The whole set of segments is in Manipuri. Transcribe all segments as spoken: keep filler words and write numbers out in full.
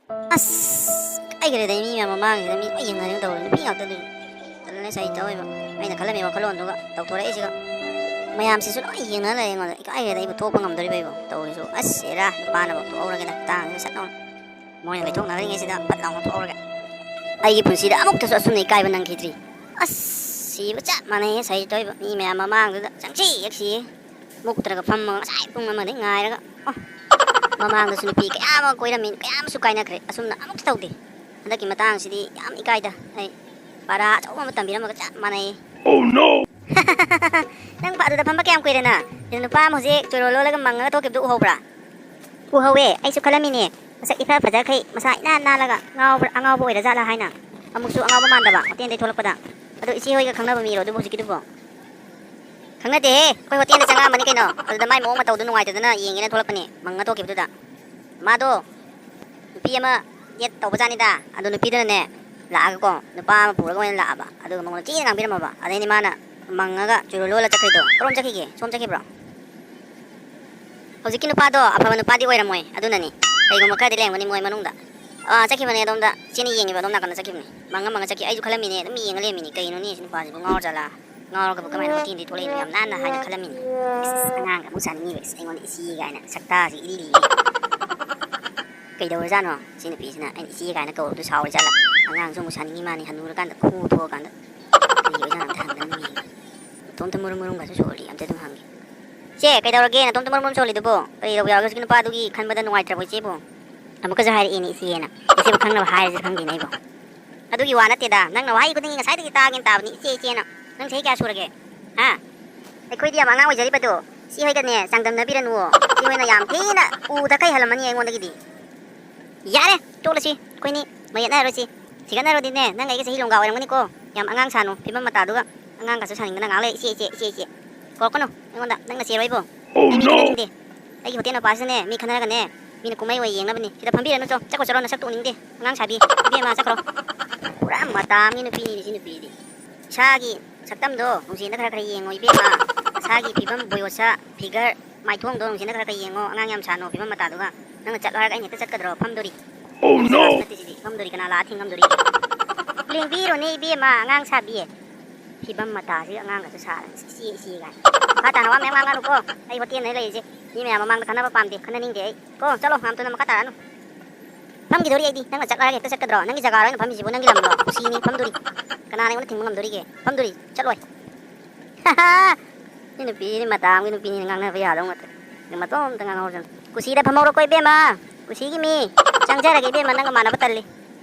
ꯑꯁ, ꯏꯀꯥꯏꯈ꯭ꯔꯦꯗ, ꯃꯤ ꯃꯌꯥꯝ ꯃꯃꯥꯡꯁꯤꯗ ꯃꯤ ꯂꯣꯏ ꯌꯦꯡꯅꯔꯤꯅ ꯇꯧꯔꯤ, ꯅꯨꯄꯤ ꯉꯥꯛꯇ ꯑꯗꯨ꯫ ꯇꯜꯂꯦ, ꯁꯥꯏ ꯇꯧꯋꯦꯕ꯫ ꯑꯩꯅ ꯈꯜꯂꯝꯃꯤ ꯋꯥꯈꯜꯂꯣꯟꯗꯨꯒ ꯇꯧꯊꯣꯔꯛꯏꯁꯤꯒ꯫ ꯃꯌꯥꯝꯁꯤꯁꯨ ꯂꯣꯏ ꯌꯦꯡꯅ ꯂꯩ ꯑꯩꯉꯣꯟꯗ꯫ ꯏꯀꯥꯏꯈ꯭ꯔꯦꯗ, ꯑꯩꯕꯨ ꯊꯣꯛꯄ ꯉꯝꯗꯣꯔꯤꯕ ꯑꯩꯕꯨ ꯇꯧꯔꯤꯁꯨ꯫ ꯑꯁ, ꯑꯦꯔꯥ, ꯅꯨꯄꯥꯅꯕꯨ ꯊꯣꯛꯍꯧꯔꯒꯦꯗ ꯃꯇꯥꯡꯁꯤꯗ ꯁꯠ ꯂꯥꯎꯅ꯫ ꯃꯣꯏꯅ ꯂꯩꯊꯣꯛꯅꯔꯤꯉꯩꯁꯤꯗ ꯐꯠ ꯂꯥꯎꯅ ꯊꯣꯛꯍꯧꯔꯒꯦ꯫ ꯑꯩꯒꯤ ꯄꯨꯟꯁꯤꯗ ꯑꯃꯨꯛꯇꯁꯨ ꯑꯁꯨꯝꯅ ꯏꯀꯥꯏꯕ ꯅꯪꯈꯤꯗ꯭ꯔꯤ꯫ ꯑꯁ, ꯁꯤꯕ ꯆꯞ ꯃꯥꯟꯅꯩꯌꯦ ꯁꯥꯏ ꯇꯧꯔꯤꯕ꯫ ꯃꯤ ꯃꯌꯥꯝ ꯃꯃꯥꯡꯗꯨꯗ ꯆꯪꯁꯤ ꯍꯦꯛ ꯁꯤꯌꯦ꯫ ꯃꯨꯛꯇ꯭ꯔꯒ ꯐꯝꯃꯒ ꯉꯁꯥꯏ ꯄꯨꯡ ꯑꯃꯗꯩ ꯉꯥꯏꯔꯒ꯫ ꯑꯣ, ꯃꯃꯥꯡꯗꯁꯨ ꯅꯨꯄꯤ ꯀꯌꯥ ꯑꯃ ꯀꯣꯏꯔꯝꯃꯤ, ꯀꯌꯥ ꯑꯃꯁꯨ ꯀꯥꯏꯅꯈ꯭ꯔꯦ꯫ ꯑꯁꯨꯝꯅ ꯑꯃꯨꯛꯇ ꯇꯧꯗꯦ꯫ ꯍꯟꯗꯛꯀꯤ ꯃꯇꯥꯡꯁꯤꯗꯤ ꯌꯥꯝ ꯏꯀꯥꯏꯗ꯫ ꯑꯩ ꯄꯥꯔꯥ ꯑꯆꯧꯕ ꯑꯃ ꯇꯝꯕꯤꯔꯝꯃꯒ ꯆꯞ ꯃꯥꯟꯅꯩꯌꯦ꯫ Oh no! ꯅꯪ ꯑꯗꯨꯗ ꯐꯝꯕ ꯀꯌꯥꯝ ꯀꯨꯏꯔꯦ ꯅꯪ? ꯁꯤꯗ ꯅꯨꯄꯥ ꯑꯃ ꯍꯧꯖꯤꯛ ꯆꯣꯏꯔꯣꯜ ꯂꯣꯜꯂꯒ ꯃꯪꯉꯒ ꯊꯣꯛꯈꯤꯕꯗꯨ ꯎꯍꯧꯕ꯭ꯔꯥ? ꯎꯍꯧꯋꯦ, ꯑꯩꯁꯨ ꯈꯜꯂꯝꯃꯤꯅꯦ꯫ ꯃꯁꯛ ꯏꯐ ꯐꯖꯈꯩ, ꯃꯁꯥ ꯏꯅꯥꯟ ꯅꯥꯜꯂꯒ ꯉꯥꯎꯕ꯭ꯔꯥ, ꯑꯉꯥꯎꯕ ꯑꯣꯏꯔꯖꯥꯠꯂꯥ ꯍꯥꯏꯅ꯫ ꯑꯃꯨꯛꯁꯨ ꯑꯉꯥꯎꯕ ꯃꯥꯟꯗꯕ, ꯍꯣꯇꯦꯜꯗꯩ ꯊꯣꯛꯂꯛꯄꯗ꯫ ꯑꯗꯣ ꯏꯆꯦ ꯍꯣꯏꯒ ꯈꯪꯅꯕ ꯃꯤꯔꯣ ꯑꯗꯨꯕꯨ ꯍꯧꯖꯤꯛꯀꯤꯗꯨꯕꯣ? ꯈꯪꯅꯗꯦꯍꯦ, ꯑꯩꯈꯣꯏ ꯍꯣꯇꯦꯜꯗ ꯆꯪꯉꯛꯑꯝꯕꯅꯤ ꯀꯩꯅꯣ꯫ ꯑꯗꯨꯗ ꯃꯥꯏ ꯃꯑꯣꯡ ꯃꯇꯧꯗꯣ ꯅꯨꯡꯉꯥꯏꯇꯗꯅ ꯌꯦꯡꯒꯦꯅ ꯊꯣꯛꯂꯛꯄꯅꯦ, ꯃꯪꯉ ꯊꯣꯛꯈꯤꯕꯗꯨꯗ꯫ ꯃꯥꯗꯣ ꯅꯨꯄꯤ ꯑꯃ date ꯇꯧꯕꯖꯥꯠꯅꯤꯗ꯫ ꯑꯗꯣ ꯅꯨꯄꯤꯗꯨꯅꯅꯦ, ꯂꯥꯛꯑꯒꯀꯣ, ꯅꯨꯄꯥ ꯑꯃ ꯄꯨꯔꯒ ꯑꯣꯏꯅ ꯂꯥꯛꯑꯕ꯫ ꯑꯗꯨꯒ ꯃꯉꯣꯟꯗ ꯊꯤꯅ ꯉꯥꯡꯕꯤꯔꯝꯃꯕ꯫ ꯑꯗꯩꯗꯤ ꯃꯥꯅ ꯃꯪꯉꯒ ꯆꯨꯔꯨ ꯂꯣꯜꯂ ꯆꯠꯈ꯭ꯔꯤꯗꯣ꯫ ꯀꯔꯣꯝ ꯆꯠꯈꯤꯒꯦ? ꯁꯣꯝ ꯆꯠꯈꯤꯕ꯭ꯔꯣ? ꯍꯧꯖꯤꯛꯀꯤ ꯅꯨꯄꯥꯗꯣ ꯑꯐꯕ ꯅꯨꯄꯥꯗꯤ ꯑꯣꯏꯔꯝꯃꯣꯏ, ꯑꯗꯨꯅꯅꯤ꯫ ꯀꯩꯒꯨꯝꯕ ꯈꯔꯗꯤ ꯂꯩꯔꯝꯒꯅꯤ ꯃꯣꯏ ꯃꯅꯨꯡꯗ꯫ ꯑꯥ, ꯆꯠꯈꯤꯕꯅꯦ ꯑꯗꯣꯝꯗ꯫ ꯏꯆꯦꯅ ꯌꯦꯡꯉꯤꯕ ꯑꯗꯣꯝ ꯅꯥꯀꯟꯗ ꯆꯠꯈꯤꯕꯅꯦ꯫ ꯃꯪꯉ ꯃꯪꯉ ꯆꯠꯈꯤ꯫ ꯑꯩꯁꯨ ꯈꯜꯂꯝꯃꯤꯅꯦ, ꯑꯗꯨꯝ ꯌꯦꯡꯉ ꯂꯩꯔꯝꯃꯤꯅꯦ꯫ ꯀꯩꯅꯣꯅꯦ, ꯁꯤ ꯅꯨꯄꯥꯁꯤꯕꯨ ꯉꯥꯎꯔ ꯖꯥꯠꯂꯥ? ꯉꯥꯎꯔꯒꯕꯨ ꯀꯃꯥꯏꯅ ꯍꯣꯇꯦꯜꯗꯤ ꯊꯣꯛꯂꯛꯏꯅꯣ? ꯌꯥꯝ ꯅꯥꯟꯅ ꯍꯥꯏꯅ ꯈꯜꯂꯝꯃꯤꯅꯦ꯫ ꯏꯁ, ꯏꯁ, ꯑꯉꯥꯡꯒ ꯑꯃꯨꯛ ꯁꯥꯅꯤꯡꯉꯤꯕ꯫ ꯏꯁ, ꯑꯩꯉꯣꯟꯗ ꯏꯆꯦ ꯀꯥꯏꯅ ꯁꯛꯇꯥꯁꯤ ꯏꯔꯤ ꯏꯔꯤ꯫ ꯀꯩꯗꯧꯔꯖꯥꯠꯅꯣ ꯁꯤ ꯅꯨꯄꯤꯁꯤꯅ? ꯑꯩꯅ ꯏꯆꯦ ꯀꯥꯏꯅ ꯀꯧꯕꯗꯨ ꯁꯥꯎꯔꯤ ꯖꯥꯠꯂꯥ? ꯑꯉꯥꯡꯁꯨ ꯑꯃꯨꯛ ꯁꯥꯅꯤꯡꯉꯤ ꯃꯥꯅꯤ, ꯍꯅꯨꯔꯀꯥꯟꯗ ꯈꯨ ꯊꯣꯛꯑꯀꯥꯟꯗ꯫ ꯀꯔꯤ ꯑꯣꯏꯖꯥꯠꯅꯣ? ꯑꯝꯇ ꯍꯪꯗꯅ ꯌꯦꯡꯒꯦ꯫ ꯃꯇꯣꯝꯇ ꯃꯨꯔꯨꯝ ꯃꯨꯔꯨꯝꯒꯁꯨ ꯁꯣꯜꯂꯤ, ꯑꯝꯇ ꯑꯗꯨꯝ ꯍꯪꯒꯦ꯫ ꯆꯦ, ꯀꯩꯗꯧꯔꯒꯦ ꯅꯇꯣꯝꯇ ꯃꯨꯔꯨꯝ ꯃꯨꯔꯨꯝ ꯁꯣꯜꯂꯤꯗꯨꯕꯣ? ꯀꯔꯤ ꯇꯧꯕ ꯌꯥꯎꯔꯒꯦ? ꯍꯧꯖꯤꯛꯀꯤ ꯅꯨꯄꯥꯗꯨꯒꯤ ꯈꯟꯕꯗ ꯅꯨꯡꯉꯥꯏꯇ꯭ꯔꯕꯣ ꯏꯆꯦꯕꯨ? ꯑꯃꯨꯛꯀꯁꯨ ꯍꯥꯏꯔꯛꯑꯦꯅꯦ ꯏꯆꯦꯅ꯫ ꯏꯆꯦꯕꯨ ꯈꯪꯅꯕ ꯍꯥꯏꯔꯁꯤꯔ ꯈꯪꯗꯦꯅꯦ ꯑꯩꯕꯨ꯫ ꯑꯗꯨꯒꯤ ꯋꯥ ꯅꯠꯇꯦꯗ, ꯅꯪꯅ ꯋꯥꯍꯩ ꯈꯨꯗꯤꯡꯒꯤ ꯉꯁꯥꯏꯗꯒꯤ ꯇꯥꯒꯦꯅ ꯇꯥꯕꯅꯤ, ꯏꯆꯦ, ꯏꯆꯦꯅ꯫ ꯅꯪ ꯆꯍꯤ ꯀꯌꯥ ꯁꯨꯔꯒꯦ? ꯍꯥ? ꯑꯩꯈꯣꯏꯗꯤ ꯌꯥꯝ ꯑꯉꯥꯡ ꯑꯣꯏꯖꯔꯤꯕꯗꯣ꯫ ꯏꯆꯦ ꯍꯣꯏꯒꯅꯦ ꯆꯥꯡꯗꯝꯅꯕꯤꯔꯅꯨꯋꯣ꯫ ꯏꯆꯦ ꯍꯣꯏꯅ ꯌꯥꯝ ꯊꯤꯅ ꯎꯗ ꯀꯩ ꯍꯜꯂꯝꯃꯅꯤ ꯑꯩꯉꯣꯟꯗꯒꯤꯗꯤ꯫ ꯌꯥꯔꯦ, ꯇꯣꯛꯂꯁꯤ꯫ ꯑꯩꯈꯣꯏꯅꯤ ꯃꯌꯦꯠꯅꯔꯔꯣꯏꯁꯤ꯫ ꯊꯤꯒꯠꯅꯔꯨꯔꯗꯤꯅꯦ, ꯅꯪ ꯑꯩꯒ ꯆꯍꯤ ꯂꯣꯡꯒꯥ ꯑꯣꯏꯔꯝꯒꯅꯤꯀꯣ꯫ ꯌꯥꯝ ꯑꯉꯥꯡ ꯁꯥꯅꯨ, ꯐꯤꯕꯝ ꯃꯇꯥꯗꯨꯒ꯫ ꯑꯉꯥꯡꯒꯁꯨ ꯁꯥꯅꯤꯡꯗꯅ ꯉꯥꯡ ꯂꯩ, "ꯏꯆꯦ, ꯏꯆꯦ, ꯏꯆꯦ, ꯏꯆꯦ"꯫ ꯀꯧꯔꯛꯀꯅꯨ ꯑꯩꯉꯣꯟꯗ, ꯅꯪ ꯅꯆꯦꯔꯣ ꯑꯩꯕꯣ? ꯑꯩ ꯃꯤ ꯈꯠꯅꯅꯤꯡꯗꯦ꯫ ꯑꯩꯒꯤ ꯍꯣꯇꯦꯜ ꯃꯄꯥꯁꯤꯗꯅꯦ, ꯃꯤ ꯈꯠꯅꯔꯒꯅꯦ, ꯃꯤꯅ ꯀꯨꯝꯍꯩ ꯑꯣꯏ ꯌꯦꯡꯅꯕꯅꯤ꯫ ꯁꯤꯗ ꯐꯝꯕꯤꯔꯅꯨ, ꯆꯣ, ꯆꯠꯈ꯭ꯔꯣ, ꯆꯠꯂꯣ, ꯅꯁꯛ ꯇꯣꯛꯅꯤꯡꯗꯦ꯫ ꯑꯉꯥꯡ ꯁꯥꯕꯤ, ꯏꯕꯦꯝꯃ, ꯆꯠꯈ꯭ꯔꯣ꯫ ꯄꯨꯔꯥ ꯃꯇꯥ ꯑꯃꯅꯤ ꯅꯨꯄꯤꯅꯤ ꯁꯤ ꯅꯨꯄꯤꯗꯤ꯫ ꯏꯁꯥꯒꯤ ꯁꯛꯇꯝꯗꯣ ꯅꯨꯡꯁꯦꯟꯗ ꯈꯔ ꯈꯔ ꯌꯦꯡꯉꯣ ꯏꯕꯦꯝꯃ꯫ ꯅꯁꯥꯒꯤ ꯐꯤꯕꯝ, ꯕꯣꯌꯣꯁꯥ, figure, ꯃꯥꯏꯊꯣꯡꯗꯣ ꯅꯨꯡꯁꯦꯟꯗ ꯈꯔ ꯈꯔ ꯌꯦꯡꯉꯣ꯫ ꯑꯉꯥꯡ ꯌꯥꯝ ꯁꯥꯅꯣ ꯐꯤꯕꯝ ꯃꯇꯥꯗꯨꯒ꯫ ꯅꯪꯅ ꯆꯠꯂꯣ ꯍꯥꯏꯔꯒ ꯑꯩꯅ ꯍꯦꯛꯇ ꯆꯠꯀꯗ꯭ꯔꯣ? ꯐꯝꯗꯣꯔꯤ꯫ Oh no! ꯅꯠꯇꯦ ꯁꯤꯗꯤ, ꯉꯝꯗꯣꯔꯤ, ꯀꯅꯥ ꯂꯥꯛꯑ ꯊꯤꯡ ꯉꯝꯗꯣꯔꯤꯒꯦ? ꯂꯦꯡꯕꯤꯔꯣꯅꯦ ꯏꯕꯦꯝꯃ, ꯑꯉꯥꯡ ꯁꯥꯕꯤ꯫ ꯐꯤꯕꯝ ꯃꯇꯥꯁꯤꯒ ꯑꯉꯥꯡꯒꯁꯨ ꯁꯥꯔꯦ, ꯏꯆꯦ, ꯏꯆꯦ ꯀꯥꯏꯅ꯫ ꯃꯈꯥ ꯇꯥꯅ ꯋꯥ ꯃꯌꯥꯝ ꯉꯥꯡꯉꯛꯀꯅꯨꯀꯣ꯫ ꯑꯩ ꯍꯣꯇꯦꯜꯅꯦ ꯂꯩꯔꯤꯁꯦ꯫ ꯃꯤ ꯃꯌꯥꯝ ꯃꯃꯥꯡꯗ ꯈꯟꯅꯕ ꯄꯥꯝꯗꯦ, ꯈꯟꯅꯅꯤꯡꯗꯦ ꯑꯩ꯫ ꯀꯣ, ꯆꯠꯂꯣ, ꯌꯥꯝ ꯊꯨꯅ ꯃꯈꯥ ꯇꯥꯔꯛꯑꯅꯨ꯫ ꯐꯝꯈꯤꯗꯣꯔꯤ ꯑꯩꯗꯤ꯫ ꯅꯪꯅ ꯆꯠꯂꯣ ꯍꯥꯏꯔꯒ ꯍꯦꯛꯇ ꯆꯠꯀꯗ꯭ꯔꯣ? ꯅꯪꯒꯤ ꯖꯒꯥꯔꯣ ꯑꯩꯅ ꯐꯝꯃꯤꯁꯤꯕꯨ? ꯅꯪꯒꯤ ꯂꯝꯂꯣ? ꯀꯨꯁꯤꯅꯤ, ꯐꯝꯗꯣꯔꯤ꯫ ꯀꯅꯥꯅ ꯑꯩꯉꯣꯟꯗ ꯊꯤꯡꯕ ꯉꯝꯗꯣꯔꯤꯒꯦ? ꯐꯝꯗꯣꯔꯤ, ꯆꯠꯂꯣꯏ꯫ ꯁꯤ ꯅꯨꯄꯤꯁꯤꯗꯤ ꯃꯇꯥ ꯑꯃꯒꯤ ꯅꯨꯄꯤꯅꯤꯅ ꯉꯥꯡꯅꯕ ꯌꯥꯗꯧ ꯉꯥꯛꯇ꯫ ꯃꯇꯣꯝꯇ ꯉꯥꯡꯍꯧꯔꯁꯅꯨ꯫ ꯀꯨꯁꯤꯗ ꯐꯝꯍꯧꯔꯣꯀꯣ ꯏꯕꯦꯝꯃ꯫ ꯀꯨꯁꯤꯒꯤ ꯃꯤ꯫ ꯆꯪꯖꯔꯒꯦ ꯏꯕꯦꯝꯃ, ꯅꯪꯒ ꯃꯥꯟꯅꯕ ꯇꯜꯂꯤ꯫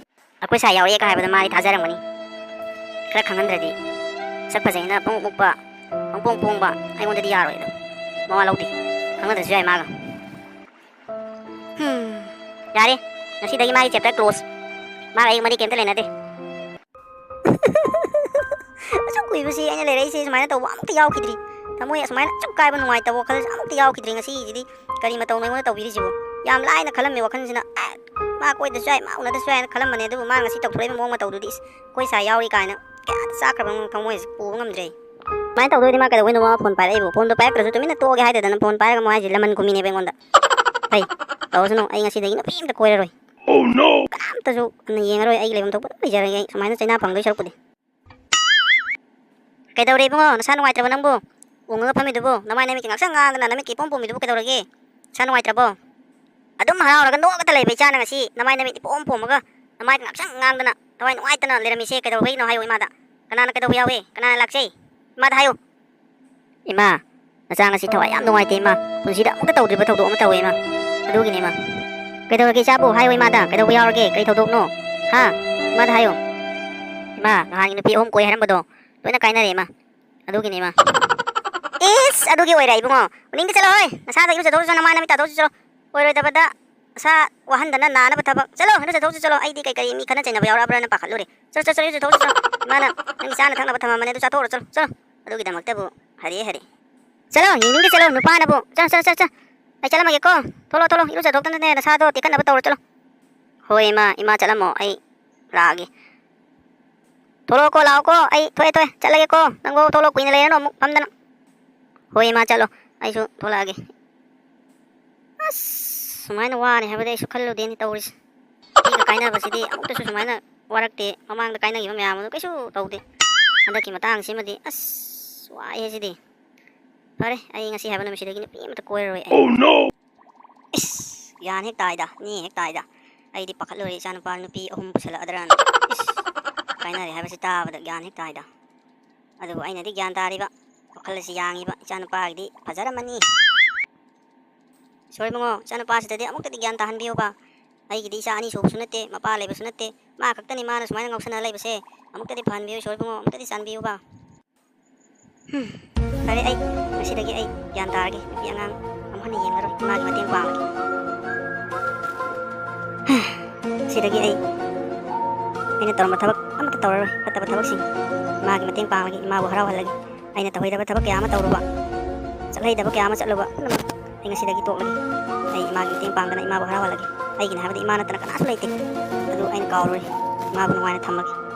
ꯑꯩꯈꯣꯏ ꯁꯥꯏ ꯌꯥꯎꯔꯛꯑꯦꯒ ꯍꯥꯏꯕꯗꯣ ꯃꯥꯗꯤ ꯊꯥꯖꯔꯝꯒꯅꯤ꯫ ꯈꯔ ꯈꯪꯍꯟꯗ꯭ꯔꯗꯤ꯫ ꯁꯛ ꯐꯖꯩꯅ ꯄꯨꯡꯃꯨꯛ ꯃꯨꯛꯄ, ꯄꯪꯄꯣꯡ ꯄꯣꯡꯕ ꯑꯩꯉꯣꯟꯗꯗꯤ ꯌꯥꯔꯣꯏ ꯑꯗꯣ꯫ ꯃꯋꯥ ꯂꯧꯗꯦ꯫ ꯈꯪꯅꯗ꯭ꯔꯁꯨ ꯌꯥꯏ ꯃꯥꯒ꯫ ꯍꯝ꯫ ꯌꯥꯔꯦ꯫ ꯉꯁꯤꯗꯒꯤ ꯃꯥꯒꯤ chapter close꯫ ꯃꯥꯒ ꯑꯩꯒ ꯃꯔꯤ ꯀꯩꯝꯇ ꯂꯩꯅꯗꯦ꯫ ꯑꯁꯨꯛ ꯀꯨꯏꯕꯁꯤ ꯑꯩꯅ ꯂꯩꯔꯛꯏꯁꯦ ꯁꯨꯃꯥꯏꯅ ꯇꯧꯕ ꯑꯃꯨꯛꯇ ꯌꯥꯎꯈꯤꯗ꯭ꯔꯤ꯫ ꯊꯃꯣꯏ ꯑꯁꯨꯃꯥꯏꯅ ꯑꯁꯨꯛ ꯀꯥꯏꯕ ꯅꯨꯡꯉꯥꯏꯇꯕ ꯋꯥꯈꯜꯁꯦ ꯑꯃꯨꯛꯇ ꯌꯥꯎꯈꯤꯗ꯭ꯔꯤ꯫ ꯉꯁꯤꯁꯤꯗꯤ ꯀꯔꯤ ꯃꯇꯧꯅꯣ ꯑꯩꯉꯣꯟꯗ ꯇꯧꯕꯤꯔꯤꯁꯤꯕꯨ? ꯌꯥꯝ ꯂꯥꯏꯅ ꯈꯜꯂꯝꯃꯤ ꯋꯥꯈꯜꯁꯤꯅ꯫ ꯑꯦ, ꯃꯥ ꯀꯣꯏꯗ꯭ꯔꯁꯨ ꯌꯥꯏ, ꯃꯥ ꯎꯅꯗ꯭ꯔꯁꯨ ꯌꯥꯏꯅ ꯈꯜꯂꯝꯕꯅꯦ, ꯑꯗꯨꯕꯨ ꯃꯥ ꯉꯁꯤ ꯇꯧꯊꯣꯔꯛꯏꯕ ꯃꯑꯣꯡ ꯃꯇꯧꯗꯨꯗꯤ, ꯏꯁ, ꯑꯩꯈꯣꯏ ꯁꯥꯏ ꯌꯥꯎꯔꯤ ꯀꯥꯏꯅ ꯀꯌꯥꯗ ꯆꯥꯛꯈ꯭ꯔꯕꯅꯣ ꯊꯃꯣꯏꯁꯦ ꯄꯨꯕ ꯉꯝꯗ꯭ꯔꯦ꯫ ꯀꯃꯥꯏꯅ ꯇꯧꯗꯣꯏꯅꯣ? ꯃꯥ ꯀꯩꯗꯧꯕꯩꯅꯣ ꯃꯥ ꯐꯣꯟ ꯄꯥꯏꯔꯛꯏꯕꯣ? ꯐꯣꯟꯗꯣ ꯄꯥꯏꯔꯛꯇ꯭ꯔꯁꯨ ꯇꯨꯃꯤꯟꯅ ꯇꯣꯛꯑꯒꯦ ꯍꯥꯏꯗꯗꯅ ꯐꯣꯟ ꯄꯥꯏꯔꯒ ꯑꯃꯨꯛ ꯍꯥꯏꯁꯦ ꯂꯃꯟ ꯈꯨꯝꯃꯤꯅꯦꯕ ꯑꯩꯉꯣꯟꯗ꯫ ꯐꯩ, ꯇꯧꯔꯁꯅꯨ, ꯑꯩ ꯉꯁꯤꯗꯒꯤ ꯅꯨꯄꯤ ꯑꯝꯇ ꯀꯣꯏꯔꯔꯣꯏ꯫ Oh no! ꯀꯅꯥꯝꯇꯁꯨ ꯌꯦꯡꯉꯔꯣꯏ, ꯑꯩꯒꯤ ꯂꯩꯐꯝ ꯊꯣꯛꯄ ꯑꯗꯨꯝ ꯂꯩꯖꯔꯒꯦ ꯑꯩ, ꯁꯨꯃꯥꯏꯅ ꯆꯩꯅꯥ ꯐꯪꯗꯣꯏ ꯁꯔꯨꯛꯄꯨꯗꯤ꯫ ꯀꯩꯗꯧꯔꯦ ꯏꯕꯨꯡꯉꯣ, ꯅꯁꯥ ꯅꯨꯡꯉꯥꯏꯇ꯭ꯔꯕꯣ ꯅꯪꯕꯨ? ꯎꯪꯉꯒ ꯐꯝꯃꯤꯗꯨꯕꯨ, ꯅꯃꯥꯏ ꯅꯃꯤꯠꯀꯤ ꯉꯥꯛꯁꯪ ꯉꯥꯡꯗꯅ ꯅꯃꯤꯠꯀꯤ ꯏꯄꯣꯝ ꯄꯣꯝꯃꯤꯗꯨꯕꯨ ꯀꯩꯗꯧꯔꯒꯦ? ꯅꯁꯥ ꯅꯨꯡꯉꯥꯏꯇ꯭ꯔꯕꯣ? ꯑꯗꯨꯝ ꯍꯔꯥꯎꯔꯒ ꯅꯣꯛꯑꯒꯇ ꯂꯩꯕ ꯏꯆꯥꯅ ꯉꯁꯤ ꯅꯃꯥꯏ ꯅꯃꯤꯠ ꯏꯄꯣꯝ ꯄꯣꯝꯃꯒ ꯅꯃꯥꯏꯒ ꯉꯥꯛꯁꯪ ꯉꯥꯡꯗꯅ ꯊꯋꯥꯏ ꯅꯨꯡꯉꯥꯏꯇꯅ ꯂꯩꯔꯝꯃꯤꯁꯦ ꯀꯩꯗꯧꯕꯒꯤꯅꯣ ꯍꯥꯏꯌꯨ ꯏꯃꯥꯗ꯫ ꯀꯅꯥꯅ ꯀꯩꯗꯧꯕ ꯌꯥꯎꯋꯦ? ꯀꯅꯥꯅ ꯂꯥꯛꯆꯩ? ꯏꯃꯥꯗ ꯍꯥꯏꯌꯨ꯫ ꯏꯃꯥ, ꯅꯆꯥ ꯉꯁꯤ ꯊꯋꯥꯏ ꯌꯥꯝ ꯅꯨꯡꯉꯥꯏꯇꯦ ꯏꯃꯥ꯫ ꯄꯨꯟꯁꯤꯗ ꯑꯃꯨꯛꯇ ꯇꯧꯗ꯭ꯔꯤꯕ ꯊꯧꯗꯣꯛ ꯑꯃ ꯇꯧꯋꯦ ꯏꯃꯥ꯫ ꯑꯗꯨꯒꯤꯅꯦ ꯏꯃꯥ꯫ ꯀꯩꯗꯧꯔꯒꯦ ꯏꯆꯥꯕꯨ? ꯍꯥꯏꯌꯣ ꯏꯃꯥꯗ, ꯀꯩꯗꯧꯕ ꯌꯥꯎꯔꯒꯦ? ꯀꯔꯤ ꯊꯧꯗꯣꯛꯅꯣ? ꯍꯥ? ꯏꯃꯥꯗ ꯍꯥꯏꯌꯣ꯫ ꯏꯃꯥ, ꯅꯍꯥꯟꯒꯤ ꯅꯨꯄꯤ ꯑꯍꯨꯝ ꯀꯣꯏ ꯍꯥꯏꯔꯝꯕꯗꯣ ꯂꯣꯏꯅ ꯀꯥꯏꯅꯔꯦ ꯏꯃꯥ꯫ ꯑꯗꯨꯒꯤꯅꯦ ꯏꯃꯥ꯫ ꯏꯁ, ꯑꯗꯨꯒꯤ ꯑꯣꯏꯔꯦ ꯏꯕꯨꯡꯉꯣ꯫ ꯎꯅꯤꯡꯗꯦ, ꯆꯠꯂꯣ ꯍꯣꯏ꯫ ꯅꯁꯥꯗ ꯏꯔꯨꯖꯊꯣꯛꯎꯆꯣ, ꯅꯃꯥꯏ ꯅꯃꯤꯠ ꯇꯥꯊꯣꯛꯎꯆꯣ, ꯆꯠꯂꯣ꯫ ꯑꯣꯏꯔꯣꯏꯗꯕꯗ ꯅꯁꯥ ꯋꯥꯍꯟꯗꯅ ꯅꯥꯅꯕ ꯊꯕꯛ꯫ ꯆꯠꯂꯣ, ꯏꯔꯨꯖꯊꯣꯛꯎꯆꯣ, ꯆꯠꯂꯣ꯫ ꯑꯩꯗꯤ ꯀꯩ ꯀꯔꯤ ꯃꯤ ꯈꯠꯅ ꯆꯩꯅꯕ ꯌꯥꯎꯔꯛꯑꯕ꯭ꯔꯥꯅ ꯄꯥꯈꯠꯂꯨꯔꯦ꯫ ꯆꯠꯂꯣ, ꯆꯠꯂꯣ, ꯆꯠꯂꯣ, ꯏꯔꯨꯖꯊꯣꯛꯎꯆꯣ, ꯆꯠꯂꯣ꯫ ꯏꯃꯥꯅ ꯅꯪꯒꯤ ꯆꯥꯅ ꯊꯛꯅꯕ ꯊꯝꯃꯝꯕꯅꯦ, ꯑꯗꯨ ꯆꯥꯊꯣꯛꯎꯔꯣ, ꯆꯠꯂꯣ, ꯆꯠꯂꯣ꯫ ꯑꯗꯨꯒꯤꯗꯃꯛꯇꯕꯨ ꯍꯔꯦ ꯍꯔꯦ꯫ ꯆꯠꯂꯣ, ꯌꯦꯡꯅꯤꯡꯗꯦ, ꯆꯠꯂꯣ, ꯅꯨꯄꯥꯅꯕꯨ꯫ ꯆꯠꯂꯣ, ꯆꯠꯂꯣ, ꯆꯠꯂꯣ, ꯆꯠꯂꯣ꯫ ꯑꯩ ꯆꯠꯂꯝꯃꯒꯦꯀꯣ꯫ ꯊꯣꯛꯂꯛꯑꯣ, ꯊꯣꯛꯂꯛꯑꯣ, ꯏꯔꯨꯖꯊꯣꯛꯇꯅꯅꯦ ꯅꯁꯥꯗꯣ ꯇꯦꯛꯈꯠꯅꯕ ꯇꯧꯔꯣ, ꯆꯠꯂꯣ꯫ ꯍꯣꯏ, ꯏꯃꯥ, ꯏꯃꯥ ꯆꯠꯂꯝꯃꯣ, ꯑꯩ ꯂꯥꯛꯑꯒꯦ꯫ ꯊꯣꯛꯂꯛꯑꯣꯀꯣ, ꯂꯥꯛꯑꯣꯀꯣ, ꯑꯩ ꯊꯣꯛꯑꯦ, ꯊꯣꯛꯑꯦ, ꯆꯠꯂꯒꯦꯀꯣ꯫ ꯅꯪꯕꯨ ꯊꯣꯛꯂꯛꯑꯣ, ꯀꯨꯏꯅ ꯂꯩꯔꯅꯨ ꯑꯃꯨꯛ ꯐꯝꯗꯅ꯫ ꯍꯣꯏ, ꯏꯃꯥ, ꯆꯠꯂꯣ, ꯑꯩꯁꯨ ꯊꯣꯛꯂꯛꯑꯒꯦ꯫ ꯑꯁ, ꯁꯨꯃꯥꯏꯅ ꯋꯥꯅꯤ ꯍꯥꯏꯕꯗꯤ ꯑꯩꯁꯨ ꯈꯜꯂꯨꯗꯦꯅꯦ ꯇꯧꯔꯤꯁꯦ꯫ ꯅꯨꯄꯤꯒ ꯀꯥꯏꯅꯕꯁꯤꯗꯤ ꯑꯃꯨꯛꯇꯁꯨ ꯁꯨꯃꯥꯏꯅ ꯋꯥꯔꯛꯇꯦ꯫ ꯃꯃꯥꯡꯗ ꯀꯥꯏꯅꯈꯤꯕ ꯃꯌꯥꯝ ꯑꯗꯨ ꯀꯩꯁꯨ ꯇꯧꯗꯦ꯫ ꯍꯟꯗꯛꯀꯤ ꯃꯇꯥꯡꯁꯤꯃꯗꯤ ꯑꯁ ꯋꯥꯏꯍꯦ ꯁꯤꯗꯤ꯫ ꯐꯔꯦ, ꯑꯩ ꯉꯁꯤ ꯍꯥꯏꯕ ꯅꯨꯃꯤꯠꯁꯤꯗꯒꯤ ꯅꯨꯄꯤ ꯑꯃꯠꯇ ꯀꯣꯏꯔꯔꯣꯏ ꯑꯩ꯫ Oh no! ꯏꯁ, ꯒ꯭ꯌꯥꯟ ꯍꯦꯛ ꯇꯥꯏꯗ, ꯅꯦ ꯍꯦꯛ ꯇꯥꯏꯗ꯫ ꯑꯩꯗꯤ ꯄꯥꯈꯠꯂꯨꯔꯦ ꯏꯆꯥꯅꯨꯄꯥ ꯅꯨꯄꯤ ꯑꯍꯨꯝ ꯄꯨꯁꯜꯂꯛꯑꯗ꯭ꯔꯅ꯫ ꯏꯁ, ꯀꯥꯏꯅꯔꯦ ꯍꯥꯏꯕꯁꯤ ꯇꯥꯕꯗ ꯒ꯭ꯌꯥꯟ ꯍꯦꯛ ꯇꯥꯏꯗ꯫ ꯑꯗꯨꯕꯨ ꯑꯩꯅꯗꯤ ꯒ꯭ꯌꯥꯟ ꯇꯥꯔꯤꯕ, ꯋꯥꯈꯜ ꯑꯁꯤ ꯌꯥꯡꯉꯤꯕ, ꯏꯆꯥꯅꯨꯄꯥꯒꯤꯗꯤ ꯐꯖꯔꯝꯃꯅꯤ꯫ ꯏꯁꯣꯔ ꯏꯕꯨꯡꯉꯣ, ꯏꯆꯥꯅꯨꯄꯥꯁꯤꯗꯗꯤ ꯑꯃꯨꯛꯇꯗꯤ ꯒ꯭ꯌꯥꯟ ꯇꯥꯍꯟꯕꯤꯌꯨꯕ꯫ ꯑꯩꯒꯤꯗꯤ ꯏꯆꯥ ꯑꯅꯤ ꯁꯨꯕꯁꯨ ꯅꯠꯇꯦ, ꯃꯄꯥ ꯂꯩꯕꯁꯨ ꯅꯠꯇꯦ, ꯃꯥ ꯈꯛꯇꯅꯤ ꯃꯥꯅ ꯁꯨꯃꯥꯏꯅ ꯉꯥꯎꯁꯟꯅ ꯂꯩꯕꯁꯦ꯫ ꯑꯃꯨꯛꯇꯗꯤ ꯐꯍꯟꯕꯤꯌꯨ ꯏꯁꯣꯔ ꯏꯕꯨꯡꯉꯣ, ꯑꯃꯨꯛꯇꯗꯤ ꯆꯥꯟꯕꯤꯌꯨꯕ꯫ ꯍꯨꯝ, ꯐꯔꯦ, ꯑꯩ ꯉꯁꯤꯗꯒꯤ ꯑꯩ ꯒ꯭ꯌꯥꯟ ꯇꯥꯔꯒꯦ꯫ ꯅꯨꯄꯤ ꯑꯉꯥꯡ ꯑꯃꯨꯛ ꯍꯟꯅ ꯌꯦꯡꯂꯔꯣꯏ, ꯏꯃꯥꯒꯤ ꯃꯇꯦꯡ ꯄꯥꯡꯂꯒꯦ꯫ ꯍꯥ, ꯉꯁꯤꯗꯒꯤ ꯑꯩ, ꯑꯩꯅ ꯇꯧꯔꯝꯕ ꯊꯕꯛ ꯑꯃꯠꯇ ꯇꯧꯔꯔꯣꯏ, ꯐꯠꯇꯕ ꯊꯕꯛꯁꯤꯡ꯫ ꯏꯃꯥꯒꯤ ꯃꯇꯦꯡ ꯄꯥꯡꯂꯒꯦ, ꯏꯃꯥꯕꯨ ꯍꯔꯥꯎꯍꯜꯂꯒꯦ꯫ ꯑꯩꯅ ꯇꯧꯍꯩꯗꯕ ꯊꯕꯛ ꯀꯌꯥ ꯑꯃ ꯇꯧꯔꯨꯕ, ꯆꯠꯍꯩꯗꯕ ꯀꯌꯥ ꯑꯃ ꯆꯠꯂꯨꯕ ꯄꯨꯝꯅꯃꯛ ꯑꯩ ꯉꯁꯤꯗꯒꯤ ꯇꯣꯛꯂꯒꯦ꯫ ꯑꯩ ꯏꯃꯥꯒꯤ ꯃꯇꯦꯡ ꯄꯥꯡꯗꯅ ꯏꯃꯥꯕꯨ ꯍꯔꯥꯎꯍꯜꯂꯒꯦ꯫ ꯑꯩꯒꯤꯅꯤ ꯍꯥꯏꯕꯗ ꯏꯃꯥ ꯅꯠꯇꯅ ꯀꯅꯥꯁꯨ ꯂꯩꯇꯦ꯫ ꯑꯗꯨ ꯑꯩꯅ ꯀꯥꯎꯔꯨꯔꯦ꯫ ꯏꯃꯥꯕꯨ ꯅꯨꯡꯉꯥꯏꯅ ꯊꯝꯃꯒꯦ꯫